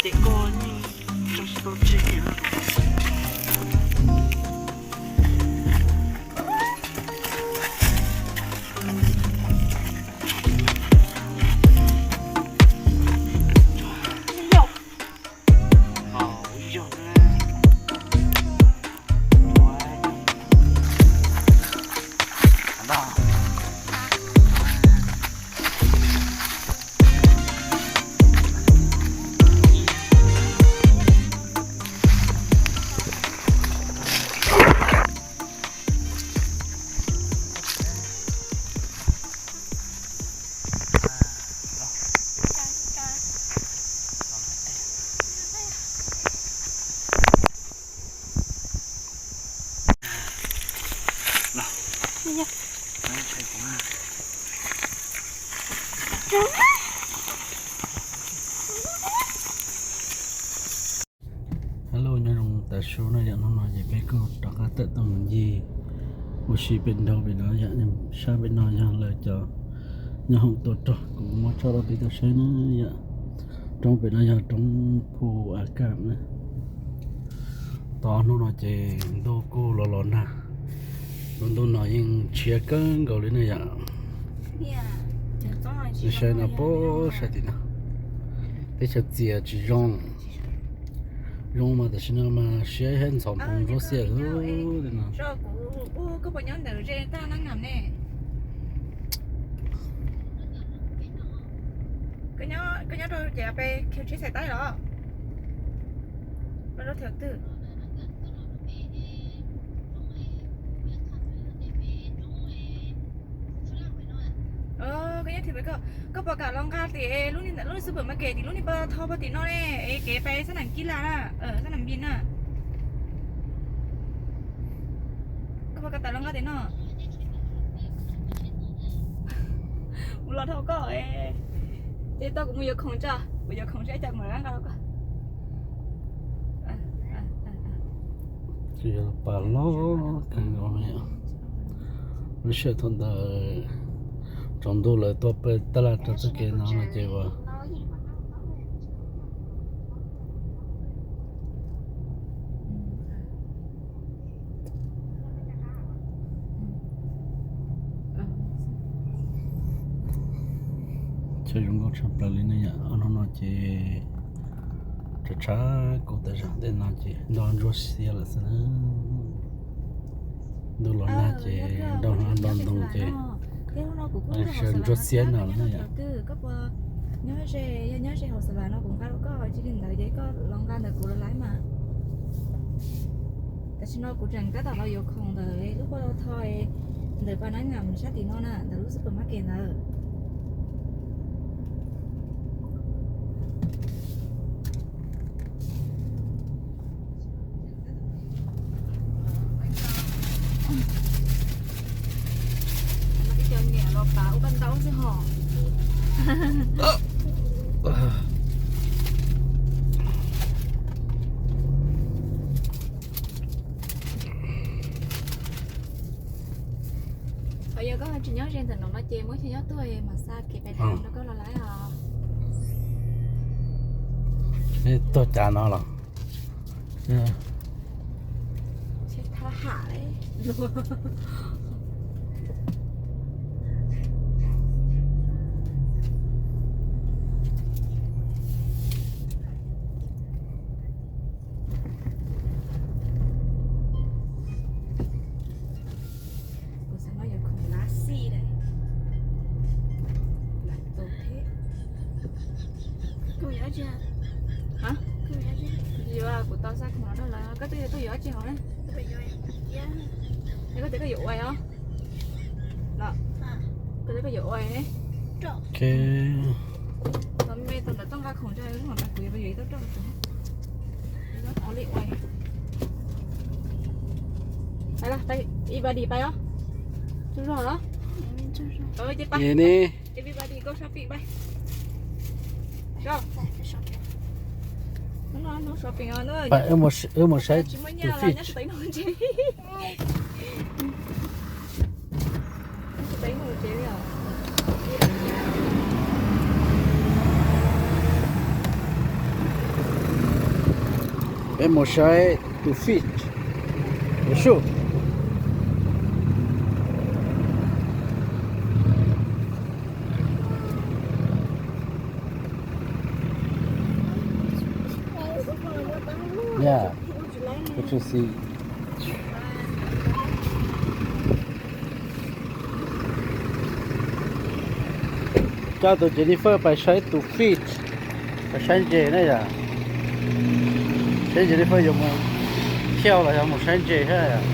Ces koj yeej tso tsis tau tseg li. Hello, nyob zoo tas su no, yam hnub no ces peb kuj rov qab tawm tuaj mus ncig ua si pem nraud pem no yom. Sab pem no yog lawv cov nyob hoom tua rog, kuv muab tso rau peb tau saib na yom. Roob pem no yog roob Phu A Kaj na. Tau ob hnub no ces ntuj kuj los los nag, lub ntuj no yeej tshiab kawg nkaus li na yom. Nej saib no, pab saib tim no, teb chaws txias tsis zoo. Zoo mas tam sim no mas siab ib ntxhov npoo ntsuab xiab xwb li no. Koj nyob rau ces peb khiav tsheb xais taib los? Los rau thaum twg? Koj nyob tim pem, koj puas kam los nqa tim lub, lub supermarket tim lub niag pab tho pab tim no ne, es kev pem xab nam kib laj na, xab nam npis na. Koj puas kam tawm los nqa tim no? Mus los dhau koj, ces tau kuv mus yuav khoom tso, kuv yuav khoom seb cas kuv mam li nqa rau koj. Tsis yog pas loj kawg nkaus li. Lub sij hawm thaum ntawd tsaus ntuj lawv tuaj pem tab laj rau txoj kev no no ces uas chaw zoo nkauj tshaj plaws li ne yom. Ob hnub no ces tshav tshav kub tas zog, tej no ces nto ntsuab xiab lawm xwb na. Ntuj los nag ces nto hnav nto ntoo ces sawv ntsuab xiab no lawm na yom. Nyob ze, yog nyob ze hauv Xav Vas no kuv nqa rau koj, tsis li ntawd ces koj los nqa ntawm kuv los lawm mas. Tam sim no kuv tseem tab tom los yuav khoom ntawm lub pab tho ntawm pas nab ngam sab tim no na, ntawm lub supermarket ntawd. Ib co niam los pav ua paj ntaub xwb hos. Ho yog koj tsis nyob ze ntawm no no ces muab chaw nyob tuaj mam xa kev pais rau koj los lawm os. Tuaj cas no los? Kuv xav no yuav khoom lab xij lawm. Lam tus thiab. Kuv yuav dab tsi? Hab? Kuv yuav dab tsi? Yuav, kuv tau xa khoom los rau lawv. Koj twb yuav tuaj yuav dab tsi hauv na? Es koj tias koj yuav ua os? Los koj tias koj yuav ua ne? Tau me tau ntawm toj nqa khoom tso, kuv yuav ib tau roj. Ib buddy pais os. Tsaug zog los? Ces pais. Everybody go shopping pais. Wb mus saib tus fij. Peb mus saib tus fish, tus sub. Yeah, what you see? Coj tus Jennifer pais saib tus fish, pais saib ntses na yom. Saib Jennifer yuav mus thiaj los yog mus saib ntses thiab yom.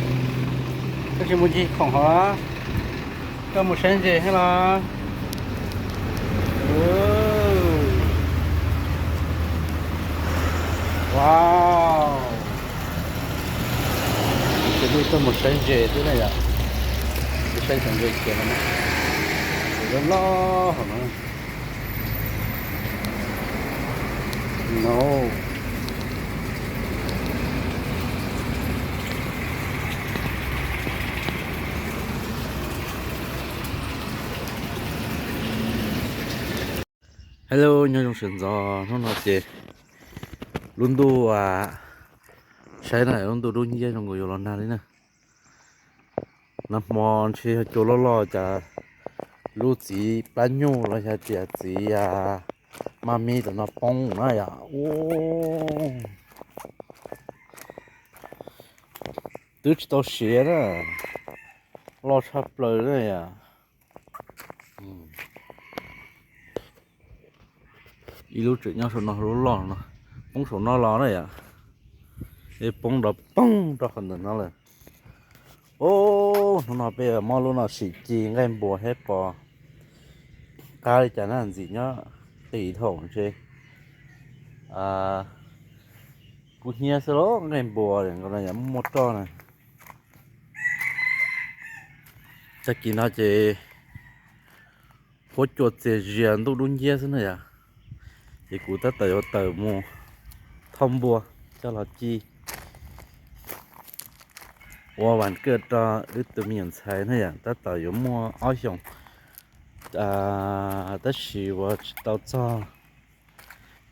Koj tsis mus ncig khoom hov los? Koj mus saib ntses thiab los? Wow. Ces nej tuaj mus saib ntses xwb na yom. Saib cov ntses kiag no, loj loj hauv no. No. Hello, nyob zoo sawv ntxov. Hnub no ces lub ntuj, saib na, lub ntuj dub nciab zoo nkaus yuav los nag li na. Nag hmo ntshe yog cua loj loj cas lub txiv plab nyuj los yog tias txiv ma mi tom no poob na yom. Twb tsis tau siav na, loj tshaj plaws na yom. Ib lub tseem nyob saum no, lub loj no, poob saum no los na yom. Es poob nrov poog rau qhov ntawm no lawm. Ub, hnub no peb muab lub no sim ci nqaij npua thiab pos qab li cas na, ntxim nyob qis dhau ntshe. Kub hnyiab xwb los nqaij npua nkaus no yom, muaj muaj roj na. Tag kis no ces huab cua txias zias ntuj dub nciab xwb na yom. Ces kuv tab tom yuav tawm mus thauj npua coj los ci ua vas kawj rau wb tus me nyuam ntxhais na yom, tab tom yuav muaj ob xyoos tab sis uas tsis tau txog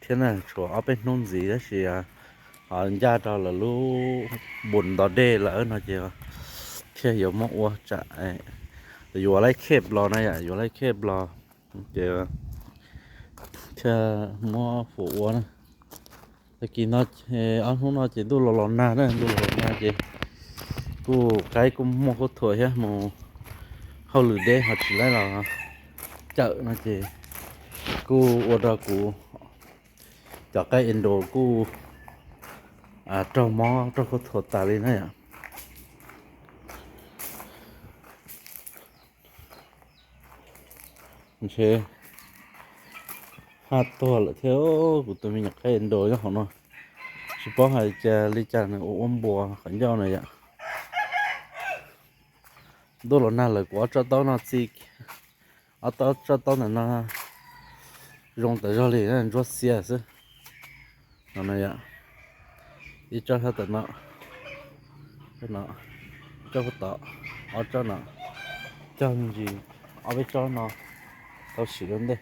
thiab na, tshuav ob peb hnub ntxiv tab sis ho ncaj rau lawv lub npus ntov dej lawm no ces thiaj yuav muab ua tsam yuav laib khej los na yom, yuav laib khej los ces thiaj muab fuam ua na. Tag kis no, ob hnub no ces ntuj los los nag na, ntuj los los nag ces kuj qaib kuj muaj khaub thuas thiab, mus hauj lwm deb ho tsis laib los cawm no ces kuj ua rau kuv cov qaib endo kuj raug mob raug khaub thuas tas li na yom. Ntshe haj tuag lawm thiab, kuv tus me nyuam qaib endo nyob hauv no, tsis paub hais cas li cas nws ua ua npuas qhov ncauj na yom. Ntuj los nag lawm kuv ob tsob taub no txi, ob tsob taub ntawm no zoo tas zog li, ntsuab xiab xwb. No na yom, ib tsob sab tom no, tsob no, tsob puag tom, ob tsob no, cog me ntsis, ob peb tsob no tau siv lub ntej.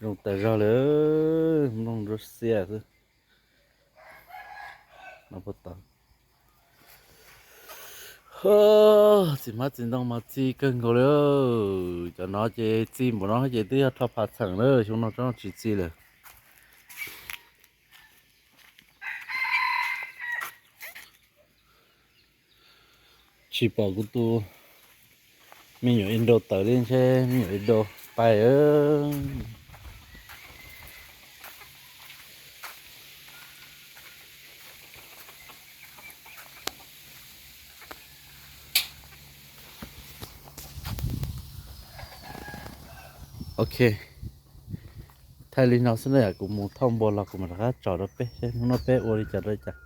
Zoo tas zog li, nplooj ntsuab xiab xwb. Txiv hmab txiv ntoo mas txi kawg nkaus li. Cov no ces txi npaum no ces twb yog rho phav txheem lawm, xyoo no tsob no tsis txi lawm. Tsis pom kuv tus me nyuam endo tawm li, ntshe me nyuam endo pais. Ok, thaij li no xwb na yom, kuv mus thauj npua los kuv mam rov qab tsom rau peb seb hnub no peb ua li cas rau li cas.